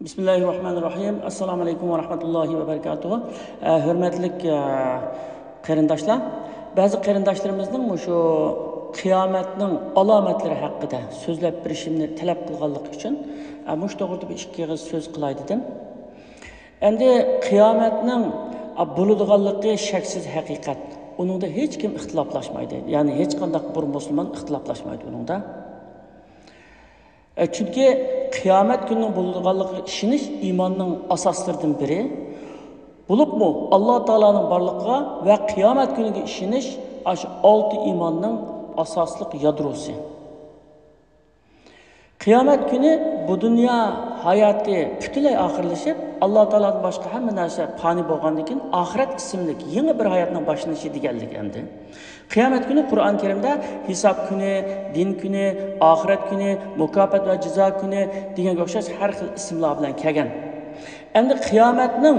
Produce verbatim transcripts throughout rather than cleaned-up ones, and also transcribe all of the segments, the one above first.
بىسمىللاھىررەھمانىررەھىم. ئەسسالامۇ ئەلەيكۇم ۋە رەھمەتۇللاھى ۋە بەرىكاتۇھۇ. ئە، ھۆرمەتلىك، ئە، قېرىنداشلار، بەزى قېرىنداشلىرىمىزنىڭ مۇشۇ قىيامەتنىڭ ئالامەتلىرى ھەققىدە سۆزلەپ بېرىشىمنى تەلەپ قىلغانلىقى ئۈچۈن، ئە، مۇشۇ توغرىدا بىر ئىككى ئېغىز سۆز قىلاي دېدىم. ئەمدى قىيامەتنىڭ، ئە، بولىدىغانلىقى شەكسىز ھەقىقەت. ئۇنىڭدا ھېچكىم ئىختىلاپلاشمايدۇ. يەنى ھېچقانداق بىر مۇسۇلمان ئىختىلاپلاشمايدۇ ئۇنىڭدا. ئە، چۈنكى قىيامەت كۈنىنىڭ بولىدىغانلىقىغا ئىشىنىش ئىماننىڭ ئاساسلىرىدىن بىرى. بولۇپمۇ ئاللا تائالانىڭ بارلىقىغا ۋە قىيامەت كۈنىگە ئىشىنىش ئاشۇ ئالتە ئىماننىڭ ئاساسلىق يادروسى. قىيامەت كۈنى بۇ دۇنيا ھاياتى پۈتۈنلەي ئاخىرلىشىپ، ئاللا تائالادىن باشقا ھەممە نەرسە پانىي بولغاندىن كېيىن، ئاخىرەت ئىسىملىك يېڭى بىر ھاياتنىڭ باشلىنىشى دېگەنلىك ئەمدى. قىيامەت كۈنى قۇرئان كەرىمدە ھېساب كۈنى، دىن كۈنى، ئاخىرەت كۈنى، مۇكاپات ۋە جازا كۈنى دېگەنگە ئوخشاش ھەر خىل ئىسىملار بىلەن كەلگەن. ئەمدى قىيامەتنىڭ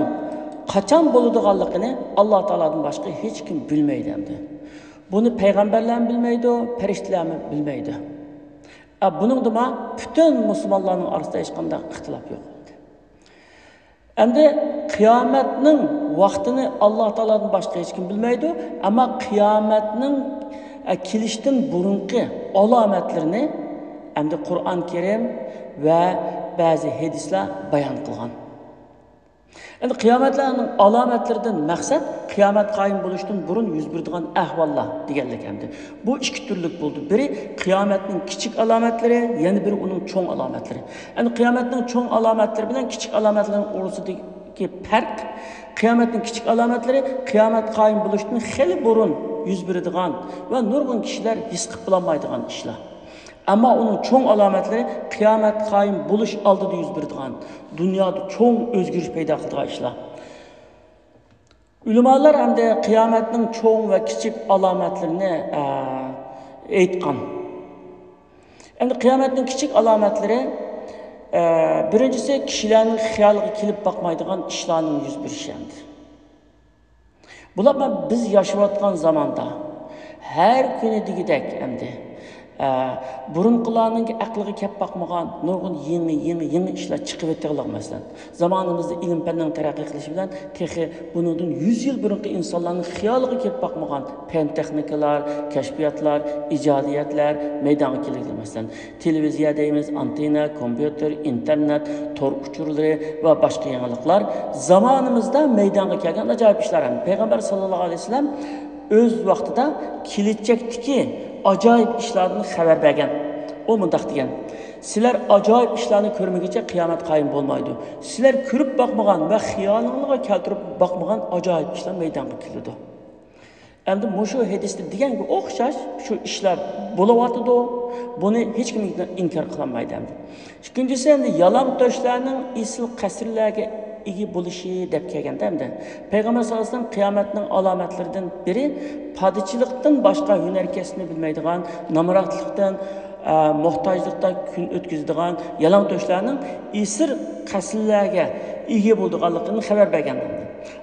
قاچان بولىدىغانلىقىنى ئاللا تائالادىن باشقا ھېچكىم بىلمەيدۇ ئەمدى. بۇنى پەيغەمبەرلەرمۇ بىلمەيدۇ، پەرىشتىلەرمۇ بىلمەيدۇ. ئە، بۇنىڭدىمۇ پۈتۈن مۇسۇلمانلارنىڭ ئارىسىدا ھېچقانداق ئىختىلاپ يوق. ئەمدى قىيامەتنىڭ ۋاقتىنى ئاللا تائالادىن باشقا ھېچكىم بىلمەيدۇ. ئەمما قىيامەتنىڭ، ئە، كېلىشتىن بۇرۇنقى ئالامەتلىرىنى ئەمدى قۇرئان كەرىم ۋە بەزى ھەدىسلەر بايان قىلغان. ئەمدى قىيامەتلەرنىڭ ئالامەتلىرىدىن مەقسەت قىيامەت قايىم بولۇشتىن بۇرۇن يۈز بېرىدىغان ئەھۋاللار دېگەنلىك ئەمدى. بۇ ئىككى تۈرلۈك بولدى. بىرى قىيامەتنىڭ كىچىك ئالامەتلىرى، يەنە بىرى ئۇنىڭ چوڭ ئالامەتلىرى. ئەمدى قىيامەتنىڭ چوڭ ئالامەتلىرى بىلەن كىچىك ئالامەتلەرنىڭ ئوتتۇرىسىدىكى پەرق، قىيامەتنىڭ كىچىك ئالامەتلىرى قىيامەت قايىم بولۇشتىن خېلى بۇرۇن يۈز بېرىدىغان ۋە نۇرغۇن كىشىلەر ھېس قىلىپ بولالمايدىغان ئىشلار. ئەمما ئۇنىڭ چوڭ ئالامەتلىرى قىيامەت قايىم بولۇش ئالدىدا يۈز بېرىدىغان، دۇنيادا چوڭ ئۆزگىرىش پەيدا قىلىدىغان ئىشلار. ئۆلىمالار ئەمدى قىيامەتنىڭ چوڭ ۋە كىچىك ئالامەتلىرىنى، ئە، ئېيتقان. ئەمدى قىيامەتنىڭ كىچىك ئالامەتلىرى، ئە، بىرىنچىسى، كىشىلەرنىڭ خىيالىغا كېلىپ باقمايدىغان ئىشلارنىڭ يۈز بېرىشى ئەمدى. بولۇپمۇ بىز ياشاۋاتقان زاماندا ھەر كۈنى دېگۈدەك ئەمدى، ئە، بۇرۇنقىلارنىڭ ئەقلىگە كەپ باقمىغان نۇرغۇن يېڭى، يېڭى، يېڭى ئىشلار چىقىۋېتىۋاتىدۇ، مەسىلەن. زامانىمىزدا ئىلىم-پەننىڭ تەرەققىي قىلىشى بىلەن تېخى بۇنىڭدىن يۈز يىل بۇرۇنقى ئىنسانلارنىڭ خىيالىغا كېلىپ باقمىغان پەن-تېخنىكىلار، كەشپىياتلار، ئىجادىيەتلەر مەيدانغا كېلىدۇ، مەسىلەن. تېلېۋىزىيە دەيمىز، ئانتېننا، كومپيۇتېر، ئىنتېرنېت، تور ئۇچۇرلىرى ۋە باشقا يېڭىلىقلار زامانىمىزدا مەيدانغا كەلگەن ئاجايىپ ئىشلار. پەيغەمبەر ساللاللاھۇ ئەلەيھى ۋەسەللەم ئۆز ۋاقتىدا كېلىچەكتىكى ئاجايىپ ئىشلاردىن خەۋەر بەرگەن. ئۇ مۇنداق دېگەن: «سىلەر ئاجايىپ ئىشلارنى كۆرمىگۈچە قىيامەت قايىم بولمايدۇ. سىلەر كۆرۈپ باقمىغان ۋە خىيالىڭلارغا كەلتۈرۈپ باقمىغان ئاجايىپ ئىشلار مەيدانغا كېلىدۇ.» ئەمدى مۇشۇ ھەدىستە دېگەنگە ئوخشاش شۇ ئىشلار بولۇۋاتىدۇ. بۇنى ھېچكىم ئىنكار قىلالمايدۇ ئەمدى. ئىككىنچىسى، ئەمدى يالىڭتۆشلەرنىڭ ئېسىل قەسىرلەرگە ئىگە بولۇشى دەپ كەلگەندە، ئەمدى پەيغەمبەر ساللاللاھۇ ئەلەيھى ۋەسەللەم قىيامەتنىڭ ئالامەتلىرىدىن بىرى پادىچىلىقتىن باشقا ھۈنەر كەسىپنى بىلمەيدىغان، نامراتلىقتىن، ئە، موھتاجلىقتا كۈن ئۆتكۈزىدىغان يالىڭتۆشلەرنىڭ ئېسىل قەسىرلەرگە ئىگە بولىدىغانلىقىدىن خەۋەر بەرگەن.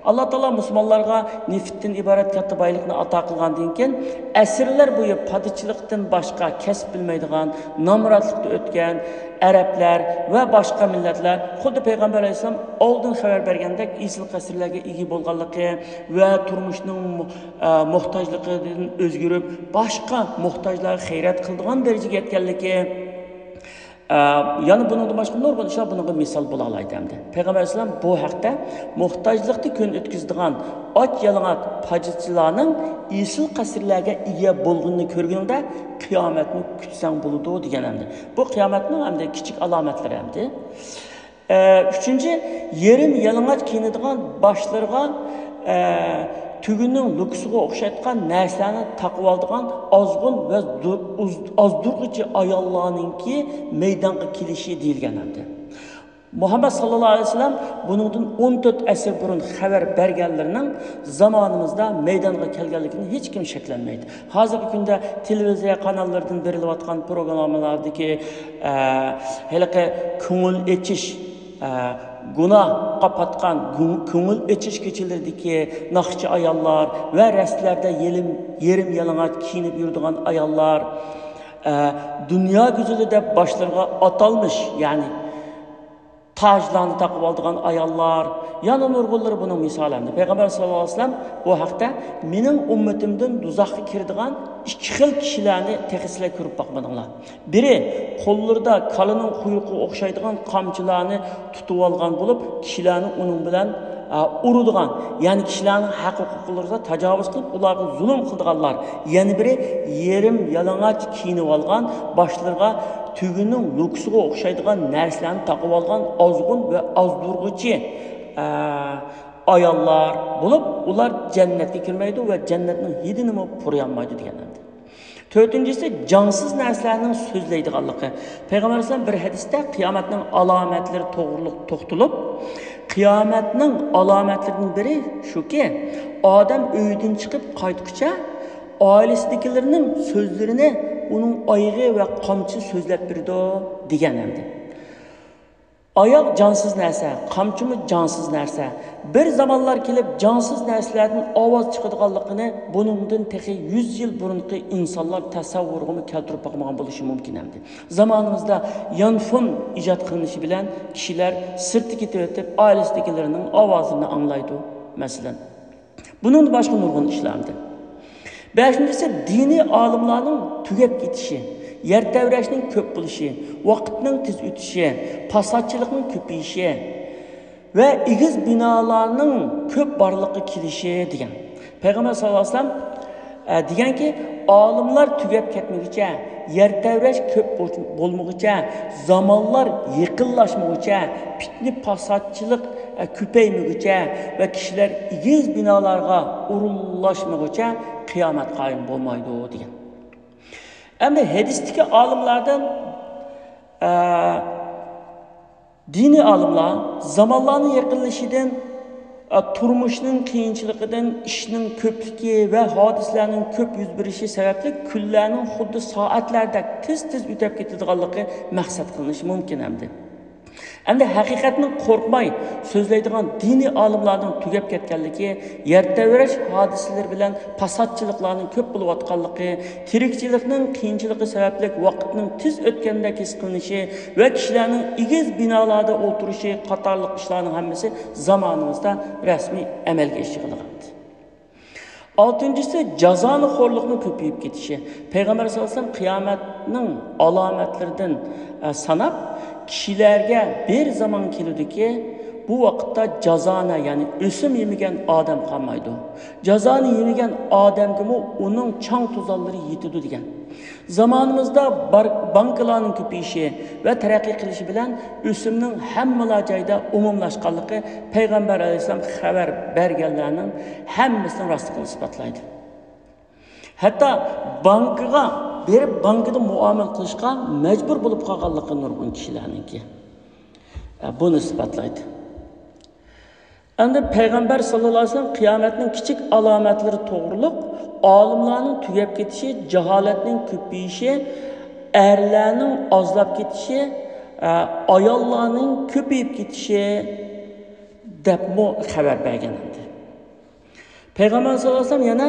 ئاللا تائالا مۇسۇلمانلارغا نېفىتتىن ئىبارەت كاتتا بايلىقنى ئاتا قىلغاندىن كېيىن، ئەسىرلەر بويى پادىچىلىقتىن باشقا كەسىپ بىلمەيدىغان، نامراتلىقتا ئۆتكەن ئەرەبلەر ۋە باشقا مىللەتلەر خۇددى پەيغەمبەر ئەلەيھىسسالام ئالدىن خەۋەر بەرگەندەك ئېسىل قەسىرلەرگە ئىگە بولغانلىقى ۋە تۇرمۇشنىڭ مۇ-، ئە، موھتاجلىقىدىن ئۆزگىرىپ، باشقا موھتاجلارغا خەيرات قىلىدىغان دەرىجىگە يەتكەنلىكى، ئە، يەنە بۇنىڭدىن باشقا نۇرغۇن ئىشلار بۇنىڭغا مىسال بولالايدۇ ئەمدى. پەيغەمبەر ئەلەيھىسسالام بۇ ھەقتە، «موھتاجلىقتا كۈن ئۆتكۈزىدىغان ئاچ-يالىڭاچ پادىچىلارنىڭ ئېسىل قەسىرلەرگە ئىگە بولغىنىنى كۆرگىنىڭدە، قىيامەتنى كۈتسەڭ بولىدۇ» دېگەن ئەمدى. بۇ قىيامەتنىڭ ئەمدى كىچىك ئالامەتلىرى ئەمدى. ئە، ئۈچىنچى، يېرىم يالىڭاچ كىيىنىدىغان، باشلىرىغا، ئە، تۆگىنىڭ لوكىسىغا ئوخشايدىغان نەرسىلەرنى تاقىۋالىدىغان ئازغۇن ۋە زور-، ئۇز-، ئازدۇرغۇچى ئاياللارنىڭكى مەيدانغا كېلىشى دېيىلگەن ئەمدى. مۇھەممەد ساللاللاھۇ ئەلەيھى ۋەسەللەم بۇنىڭدىن ئون تۆت ئەسىر بۇرۇن خەۋەر بەرگەنلىرىنىڭ زامانىمىزدا مەيدانغا كەلگەنلىكىدىن ھېچكىم شەكلەنمەيدۇ. ھازىرقى كۈندە تېلېۋىزىيە قاناللىرىدىن بېرىلىۋاتقان پروگراممىلاردىكى، ئە، ھېلىقى كۆڭۈل ئېچىش، ئە، گۇناھقا پاتقان گۇ-، كۆڭۈل ئېچىش كېچىلىرىدىكى ناخشىچى ئاياللار ۋە رەستىلەردە يېلىم-، يېرىم يالىڭاچ كىيىنىپ يۈرىدىغان ئاياللار، ئە، دۇنيا گۈزىلى دەپ باشلىرىغا ئاتالمىش، يەنى تاجلارنى تاقىۋالىدىغان ئاياللار، يەنە نۇرغۇنلىرى بۇنىڭ مىسالى. ئەمدى پەيغەمبەر ساللاللاھۇ ئەلەيھى ۋەسەللەم بۇ ھەقتە، مېنىڭ ئۈممىتىمدىن دوزاخقا كىرىدىغان ئىككى خىل كىشىلەرنى تېخى سىلەر كۆرۈپ باقمىدىڭلار. بىرى قوللىرىدا كالىنىڭ قۇيرۇقىغا ئوخشايدىغان قامچىلارنى تۇتۇۋالغان بولۇپ، كىشىلەرنى ئۇنىڭ بىلەن، ئە، ئۇرىدىغان، يەنى كىشىلەرنىڭ ھەق ھوقۇقلىرىغا تاجاۋۇز قىلىپ، ئۇلارغا زۇلۇم قىلىدىغانلار. يەنە بىرى يېرىم يالىڭاچ كىيىنىۋالغان، باشلىرىغا تۆگىنىڭ لوكىسىغا ئوخشايدىغان نەرسىلەرنى تاقىۋالغان ئازغۇن ۋە ئازدۇرغۇچى، ئە، ئاياللار بولۇپ، ئۇلار جەننەتكە كىرمەيدۇ ۋە جەننەتنىڭ ھىدىنىمۇ پۇرىيالمايدۇ دېگەن ئەمدى. تۆتىنچىسى، جانسىز نەرسىلەرنىڭ سۆزلەيدىغانلىقى. پەيغەمبەر ئەلەيھىسسالام بىر ھەدىستە قىيامەتنىڭ ئالامەتلىرى توغرۇلۇق توختىلىپ، قىيامەتنىڭ ئالامەتلىرىدىن بىرى شۇكى، ئادەم ئۆيىدىن چىقىپ قايتقۇچە ئائىلىسىدىكىلىرىنىڭ سۆزلىرىنى ئۇنىڭ ئايىغى ۋە قامچىسى سۆزلەپ بېرىدۇ دېگەن ئەمدى. ئاياغ جانسىز نەرسە، قامچىمۇ جانسىز نەرسە. بىر زامانلار كېلىپ، جانسىز نەرسىلەردىن ئاۋاز چىقىدىغانلىقىنى بۇنىڭدىن تېخى يۈز يىل بۇرۇنقى ئىنسانلار تەسەۋۋۇرىغىمۇ كەلتۈرۈپ باقمىغان بولۇشى مۇمكىن ئەمدى. زامانىمىزدا يانفون ئىجاد قىلىنىشى بىلەن كىشىلەر سىرتقا كېتىۋېتىپ، ئائىلىسىدىكىلىرىنىڭ ئاۋازىنى ئاڭلايدۇ، مەسىلەن. بۇنىڭدىن باشقا نۇرغۇن ئىشلار ئەمدى. بەشىنچىسى، دىنىي ئالىملارنىڭ تۈگەپ كېتىشى، يەر تەۋرەشنىڭ كۆپ بولۇشى، ۋاقىتنىڭ تېز ئۆتۈشى، پاساتچىلىقنىڭ كۆپىيىشى ۋە ئېگىز بىنالارنىڭ كۆپ بارلىققا كېلىشى دېگەن. پەيغەمبەر ساللاللاھۇ ئەلەيھى ۋەسەللەم، ئە، دېگەنكى، ئالىملار تۈگەپ كەتمىگۈچە، يەر تەۋرەش كۆپ بول-، بولمىغۇچە، زامانلار يېقىنلاشمىغۇچە، پىتنە پاساتچىلىق، ئە، كۆپەيمىگۈچە ۋە كىشىلەر ئېگىز بىنالارغا ئورۇنلاشمىغۇچە قىيامەت قايىم بولمايدۇ دېگەن. ئەمدى ھەدىستىكى ئالىملاردىن، ئە، دىنىي ئالىملار زامانلارنىڭ يېقىنلىشىدىن، ئە، تۇرمۇشنىڭ قىيىنچىلىقىدىن، ئىشنىڭ كۆپلۈكى ۋە ھادىسىلەرنىڭ كۆپ يۈز بېرىشى سەۋەبلىك كۈنلەرنىڭ خۇددى سائەتلەردەك تېز-تېز ئۆتەپ كېتىدىغانلىقى مەقسەت قىلىنىشى مۇمكىن ئەمدى. ئەمدى ھەقىقەتنى قورقماي سۆزلەيدىغان دىنىي ئالىملارنىڭ تۈگەپ كەتكەنلىكى، يەر تەۋرەش ھادىسىلىرى بىلەن پاساتچىلىقلارنىڭ كۆپ بولۇۋاتقانلىقى، تىرىكچىلىكنىڭ قىيىنچىلىقى سەۋەبلىك ۋاقىتنىڭ تېز ئۆتكەندەك ھېس قىلىنىشى ۋە كىشىلەرنىڭ ئېگىز بىنالاردا ئولتۇرۇشى قاتارلىق ئىشلارنىڭ ھەممىسى زامانىمىزدا رەسمىي ئەمەلگە ئېشىرىلغان. ئالتىنچىسى، جازانى خورلۇقنىڭ كۆپىيىپ كېتىشى. پەيغەمبەر ساللاللاھۇ ئەلەيھى ۋەسەللەم قىيامەتنىڭ ئالامەتلىرىدىن، ئە، ساناپ، كىشىلەرگە بىر زامان كېلىدۇكى، بۇ ۋاقىتتا جازانە، يەنى ئۆسۈم يېمىگەن ئادەم قالمايدۇ. جازانى يېمىگەن ئادەمگىمۇ ئۇنىڭ چاڭ-توزانلىرى يېتىدۇ دېگەن. زامانىمىزدا بار-، بانكىلارنىڭ كۆپىيىشى ۋە تەرەققىي قىلىشى بىلەن ئۆسۈمنىڭ ھەممىلا جايدا ئومۇملاشقانلىقى پەيغەمبەر ئەلەيھىسسالام خەۋەر بەرگەنلەرنىڭ ھەممىسىنىڭ راستلىقىنى ئىسپاتلايدۇ. ھەتتا بانكىغا بېرىپ، بانكىدا مۇئامىلە قىلىشقا مەجبۇر بولۇپ قالغانلىقى نۇرغۇن كىشىلەرنىڭكى. ئە، بۇنى ئىسپاتلايدۇ. ئەمدى پەيغەمبەر ساللاللاھۇ ئەلەيھى ۋەسەللەم قىيامەتنىڭ كىچىك ئالامەتلىرى توغرۇلۇق ئالىملارنىڭ تۈگەپ كېتىشى، جاھالەتنىڭ كۆپىيىشى، ئەرلەرنىڭ ئازلاپ كېتىشى، ئە، ئاياللارنىڭ كۆپىيىپ كېتىشى دەپمۇ خەۋەر بەرگەن ئىدى. پەيغەمبەر ساللاللاھۇ ئەلەيھى ۋەسەللەم يەنە،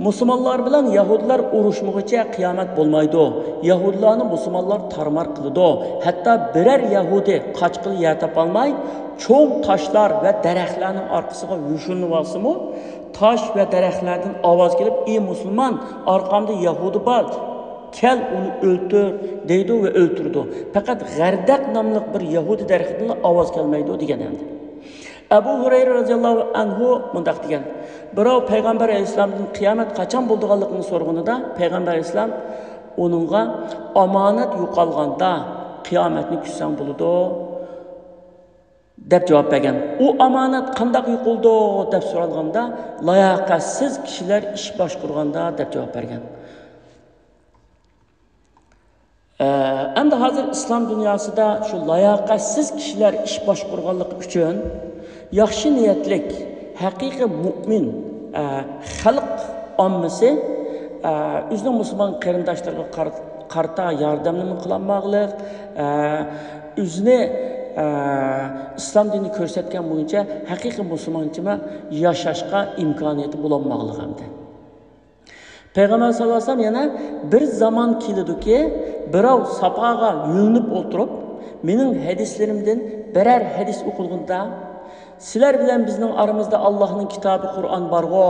مۇسۇلمانلار بىلەن يەھۇدىيلار ئۇرۇشمىغۇچە قىيامەت بولمايدۇ. يەھۇدىيلارنى مۇسۇلمانلار تارمار قىلىدۇ. ھەتتا بىرەر يەھۇدىي قاچقىلى يەر تاپالماي، چوڭ تاشلار ۋە دەرەخلەرنىڭ ئارقىسىغا يوشۇرۇنۇۋالسىمۇ، تاش ۋە دەرەخلەردىن ئاۋاز كېلىپ، ئى مۇسۇلمان، ئارقامدا يەھۇدىي بار، كەل ئۇنى ئۆلتۈر، دەيدۇ ۋە ئۆلتۈرىدۇ. پەقەت غەردەق ناملىق بىر يەھۇدىي دەرىخىدىنلا ئاۋاز كەلمەيدۇ دېگەن ئەمدى. ئەبۇ ھۇرەيرە رەزىياللاھۇ ئەنھۇ مۇنداق دېگەن، بىراۋ پەيغەمبەر ئەلەيھىسسالامدىن قىيامەت قاچان بولىدىغانلىقىنى سورىغىنىدا، پەيغەمبەر ئەلەيھىسسالام ئۇنىڭغا، ئامانەت يوقالغاندا قىيامەتنى كۈتسەڭ بولىدۇ، دەپ جاۋاب بەرگەن. ئۇ ئامانەت قانداق يوقىلىدۇ دەپ سورالغاندا، لاياقەتسىز كىشىلەر ئىش باشقۇرغاندا دەپ جاۋاب بەرگەن. ئە، ئەمدى ھازىر ئىسلام دۇنياسىدا شۇ لاياقەتسىز كىشىلەر ئىش باشقۇرغانلىقى ئۈچۈن ياخشى نىيەتلىك، ھەقىقىي مۇئمىن، ئە، خەلق ئاممىسى، ئە، ئۆزىنىڭ مۇسۇلمان قېرىنداشلىرىغا قار-، قارىتا ياردەمنىمۇ قىلالماغلىق، ئە، ئۆزىنى، ئە، ئىسلام دىنى كۆرسەتكەن بويىچە ھەقىقىي مۇسۇلمانچىما ياشاشقا ئىمكانىيىتى بولالماغلىق ئەمدى. پەيغەمبەر ساللاللاھۇ ئەلەيھى ۋەسەللەم يەنە، بىر زامان كېلىدۇكى، بىراۋ ساپاغا يۆلىنىپ ئولتۇرۇپ، مېنىڭ ھەدىسلىرىمدىن بىرەر ھەدىس ئوقۇلغىنىدا، سىلەر بىلەن بىزنىڭ ئارىمىزدا ئاللاھنىڭ كىتابى قۇرئان بارغۇ،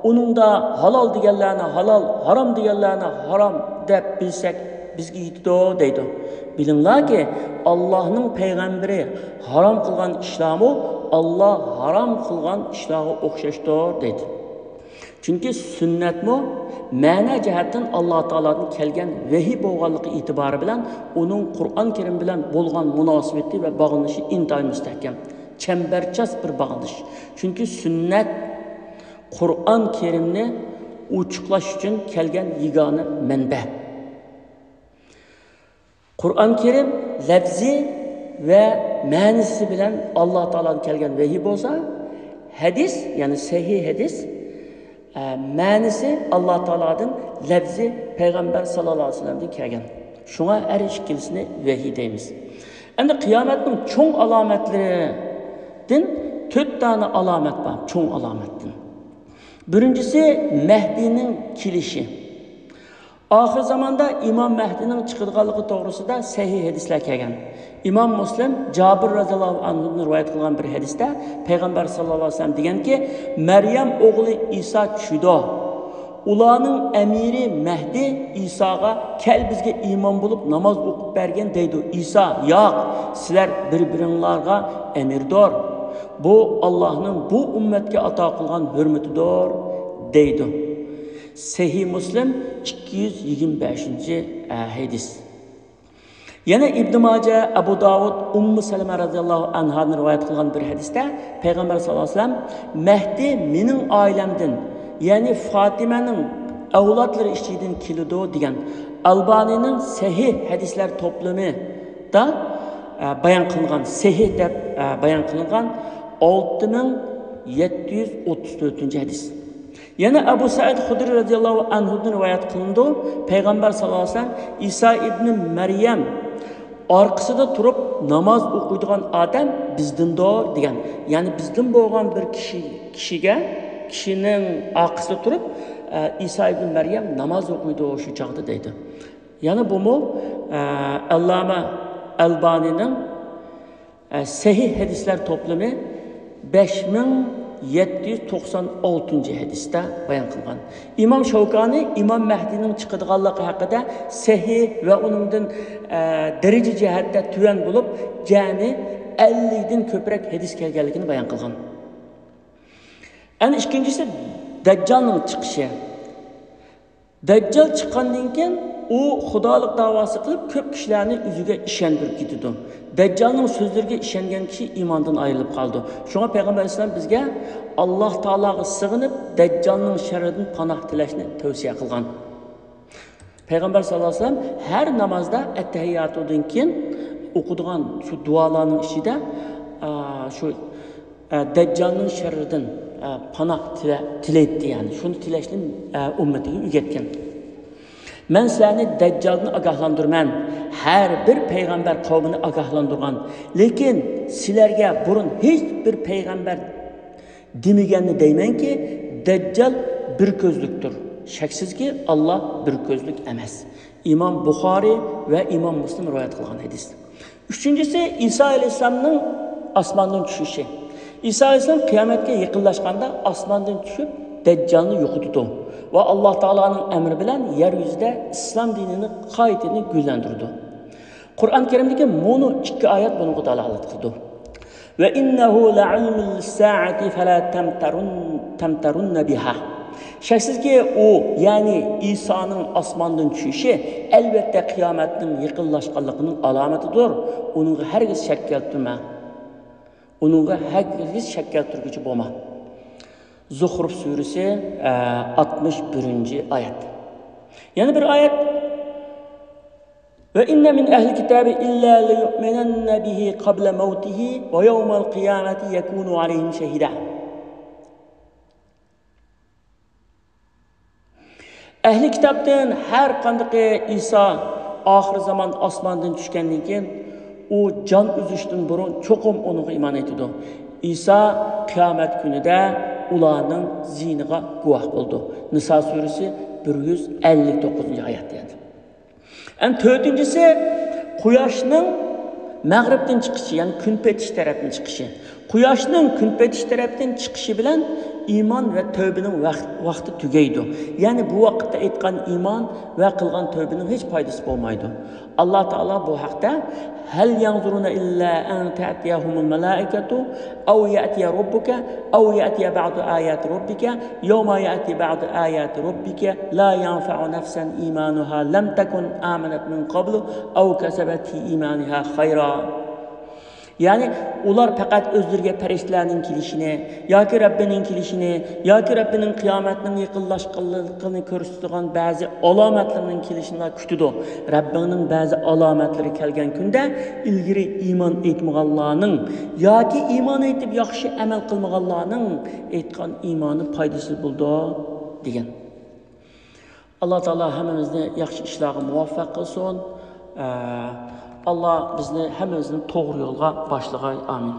ئۇنىڭدا ھالال دېگەنلەرنى ھالال، ھارام دېگەنلەرنى ھارام دەپ بىلسەك، بىزگە يېتىدۇ دەيدۇ. بىلىڭلاركى، ئاللاھنىڭ پەيغەمبىرى ھارام قىلغان ئىشلارمۇ ئاللا ھارام قىلغان ئىشلارغا ئوخشاشتۇر دەيدۇ. چۈنكى سۈننەتمۇ مەنە جەھەتتىن ئاللا تائالادىن كەلگەن ۋەھىي بولغانلىقى ئېتىبارى بىلەن ئۇنىڭ قۇرئان كەرىم بىلەن بولغان مۇناسىۋىتى ۋە باغلىنىشى ئىنتايىن مۇستەھكەم، چەمبەرچاس بىر باغلىنىش. چۈنكى سۈننەت قۇرئان كەرىمنى ئوچۇقلاش ئۈچۈن كەلگەن يېگانە مەنبە. قۇرئان كەرىم لەپزى ۋە مەنىسى بىلەن ئاللا تائالادىن كەلگەن ۋەھىي بولسا، ھەدىس، يەنى سەھىھ ھەدىس، ئە، مەنىسى ئاللا تائالادىن، لەپزى پەيغەمبەر ساللاللاھۇ ئەلەيھى ۋەسەللەمدىن كەلگەن. شۇڭا ھەر ئىككىلىسىنى ۋەھىي دەيمىز. ئەمدى قىيامەتنىڭ چوڭ ئالامەتلىرىدىن تۆت دانە ئالامەت بار، چوڭ ئالامەتتىن. بىرىنچىسى، مەھدىنىڭ كېلىشى. ئاخىر زاماندا ئىمام مەھدىنىڭ چىقىدىغانلىقى توغرىسىدا سەھىھ ھەدىسلەر كەلگەن. ئىمام مۇسلىم جابىر رەزىياللاھۇ ئەنھۇدىن رىۋايەت قىلغان بىر ھەدىستە پەيغەمبەر ساللاللاھۇ ئەلەيھى ۋەسەللەم دېگەنكى، مەريەم ئوغلى ئىسا چۈشىدۇ. ئۇلارنىڭ ئەمىرى مەھدى ئىساغا، كەل بىزگە ئىمام بولۇپ ناماز ئوقۇپ بەرگىن دەيدۇ. ئىسا، ياق، سىلەر بىر-بىرىڭلارغا ئەمىردۇر. بۇ ئاللاھنىڭ بۇ ئۈممەتكە ئاتا قىلغان ھۆرمىتىدۇر دەيدۇ. سەھىھ مۇسلىم، ئىككى يۈز يىگىرمە بەشىنچى ھەدىس. يەنە ئىبن ماجە، ئەبۇ داۋۇد، ئۇممۇ سەلەمە رەزىياللاھۇ ئەنھادىن رىۋايەت قىلغان بىر ھەدىستە پەيغەمبەر ساللاللاھۇ ئەلەيھى ۋەسەللەم، مەھدى مېنىڭ ئائىلەمدىن، يەنى فاتىمەنىڭ ئەۋلادلىرى ئىچىدىن كېلىدۇ دېگەن. ئەلبانىنىڭ سەھىھ ھەدىسلەر توپلىمىدا، ئە، بايان قىلىنغان، سەھىھ دەپ، ئە، بايان قىلىنغان ئالتە مىڭ يەتتە يۈز ئوتتۇز تۆتىنچى ھەدىس. يەنە ئەبۇ سەئىد خۇدرى رەزىياللاھۇ ئەنھۇدىن رىۋايەت قىلىنىدۇ، پەيغەمبەر ساللاللاھۇ ئەلەيھى ۋەسەللەم، ئىسا ئىبنى مەريەم ئارقىسىدا تۇرۇپ ناماز ئوقۇيدىغان ئادەم بىزدىندۇر دېگەن. يەنى بىزدىن بولغان بىر كىشى، كىشىگە، كىشىنىڭ ئارقىسىدا تۇرۇپ، ئە، ئىسا ئىبنى مەريەم ناماز ئوقۇيدۇ شۇ چاغدا دەيدۇ. يەنە بۇمۇ، ئە، ئەللامە ئەلبانىنىڭ، ئە، سەھىھ ھەدىسلەر توپلىمى بەش مىڭ يەتتە يۈز توقسان ئالتىنچى ھەدىستە بايان قىلغان. ئىمام شەۋكانى ئىمام مەھدىنىڭ چىقىدىغانلىقى ھەققىدە سەھىھ ۋە ئۇنىڭدىن، ئە، دەرىجە جەھەتتە تۆۋەن بولۇپ، جەمئىي ئەللىكتىن كۆپرەك ھەدىس كەلگەنلىكىنى بايان قىلغان. ئەنە ئىككىنچىسى، دەججالنىڭ چىقىشى. دەججال چىققاندىن كېيىن ئۇ خۇدالىق داۋاسى قىلىپ، كۆپ كىشىلەرنى ئۆزىگە ئىشەندۈرۈپ كېتىدۇ. دەججالنىڭ سۆزلىرىگە ئىشەنگەن كىشى ئىماندىن ئايرىلىپ قالىدۇ. شۇڭا پەيغەمبەر ئەلەيھىسسالام بىزگە ئاللاھ تائالاغا سىغىنىپ، دەججالنىڭ شەررىدىن پاناھ تىلەشنى تەۋسىيە قىلغان. پەيغەمبەر ساللاللاھۇ ئەلەيھى ۋەسەللەم ھەر نامازدا ئەتتەھىياتۇدىن كېيىن ئوقۇيدىغان شۇ دۇئالارنىڭ ئىچىدە، ئا، شۇ، ئە، دەججالنىڭ شەررىدىن، ئە، پاناھ تىلە-، تىلەيتتى، يەنى شۇنى تىلەشنى، ئە، ئۈممىتىگە ئۆگەتكەن. مەن سىلەرنى دەججالدىن ئاگاھلاندۇرىمەن، ھەر بىر پەيغەمبەر قەۋمىنى ئاگاھلاندۇرغان، لېكىن سىلەرگە بۇرۇن ھېچ بىر پەيغەمبەر دېمىگەننى دەيمەنكى، دەججال بىر كۆزلۈكتۇر. شەكسىزكى، ئاللا بىر كۆزلۈك ئەمەس. ئىمام بۇخارىي ۋە ئىمام مۇسلىم رىۋايەت قىلغان ھەدىس. ئۈچىنچىسى، ئىسا ئەلەيھىسسالامنىڭ ئاسماندىن چۈشۈشى. ئىسا ئەلەيھىسسالام قىيامەتكە يېقىنلاشقاندا ئاسماندىن چۈشۈپ، دەججالنى يوقىتىدۇ ۋە ئاللا تائالانىڭ ئەمرى بىلەن يەر يۈزىدە ئىسلام دىنىنى قايتىدىن گۈللەندۈرىدۇ. قۇرئان كەرىمدىكى مۇنۇ ئىككى ئايەت بۇنىڭغا دالالەت قىلىدۇ. وَإِنَّهُ لَعِلْمٌ لِلسَّاعَةِ فَلَا تَمْتَرُنَّ، تَمْتَرُنَّ بِهَا. شەكسىزكى، ئۇ، يەنى ئىسانىڭ ئاسماندىن چۈشۈشى، ئەلۋەتتە، قىيامەتنىڭ يېقىنلاشقانلىقىنىڭ ئالامىتىدۇر. ئۇنىڭغا ھەرگىز شەك كەلتۈرمە. ئۇنىڭغا ھەرگىز شەك كەلتۈرگۈچى بولما. زۇخرۇف سۈرىسى، ئە، ئاتمىش بىرىنچى ئايەت. يەنە بىر ئايەت. وَإِنَّ مِنْ أَهْلِ الْكِتَابِ إِلَّا لَيُؤْمِنَنَّ بِهِ قَبْلَ مَوْتِهِ وَيَوْمَ الْقِيَامَةِ يَكُونَ عَلَيْهِمْ شَهِيدًا. ئەھلى كىتابتىن ھەر قاندىقى ئىسا ئاخىر زامان ئاسماندىن چۈشكەندىن كېيىن، ئۇ جان ئۈزۈشتىن بۇرۇن چوقۇم ئۇنىڭغا ئىمان ئېيتىدۇ. ئىسا قىيامەت كۈنىدە ئۇلارنىڭ زىيىنىغا گۇۋاھ بولىدۇ. نىسا سۈرىسى بىر يۈز ئەللىك توققۇزىنچى ئايەت دېگەن. ئەنە تۆتىنچىسى، قۇياشنىڭ مەغرىبتىن چىقىشى، يەنى كۈن پېتىش تەرەپتىن چىقىشى. قۇياشنىڭ كۈن پېتىش تەرەپتىن چىقىشى بىلەن ئىمان ۋە تەۋبىنىڭ ۋەق-، ۋاقتى تۈگەيدۇ. يەنى بۇ ۋاقىتتا ئېيتقان ئىمان ۋە قىلغان تەۋبىنىڭ ھېچ پايدىسى بولمايدۇ. ئاللا تائالا بۇ ھەقتە: هل ينظرون إلا أن تأتيهم الملائكة أو يأتي ربك أو يأتي بعض آيات ربك يوم يأتي بعض آيات ربك لا ينفع نفسا إيمانها لم تكن آمنت من قبل أو كسبت في إيمانها خيرا. يەنى ئۇلار پەقەت ئۆزلىرىگە پەرىشتىلەرنىڭ كېلىشىنى ياكى رەببىنىڭ كېلىشىنى ياكى رەببىنىڭ قىيامەتنىڭ يېقىنلاشقانلىقىنى كۆرسىتىدىغان بەزى ئالامەتلىرىنىڭ كېلىشىنىلا كۈتىدۇ. رەببىڭنىڭ بەزى ئالامەتلىرى كەلگەن كۈندە ئىلگىرى ئىمان ئېيتمىغانلارنىڭ ياكى ئىمان ئېيتىپ ياخشى ئەمەل قىلمىغانلارنىڭ ئېيتقان ئىمانى پايدىسىز بولىدۇ، دېگەن. ئاللا تائالا ھەممىمىزنى ياخشى ئىشلارغا مۇۋەپپەق قىلسۇن. ئە، ئاللا بىزنى ھەممىمىزنى توغرا يولغا باشلىغاي. ئامىن.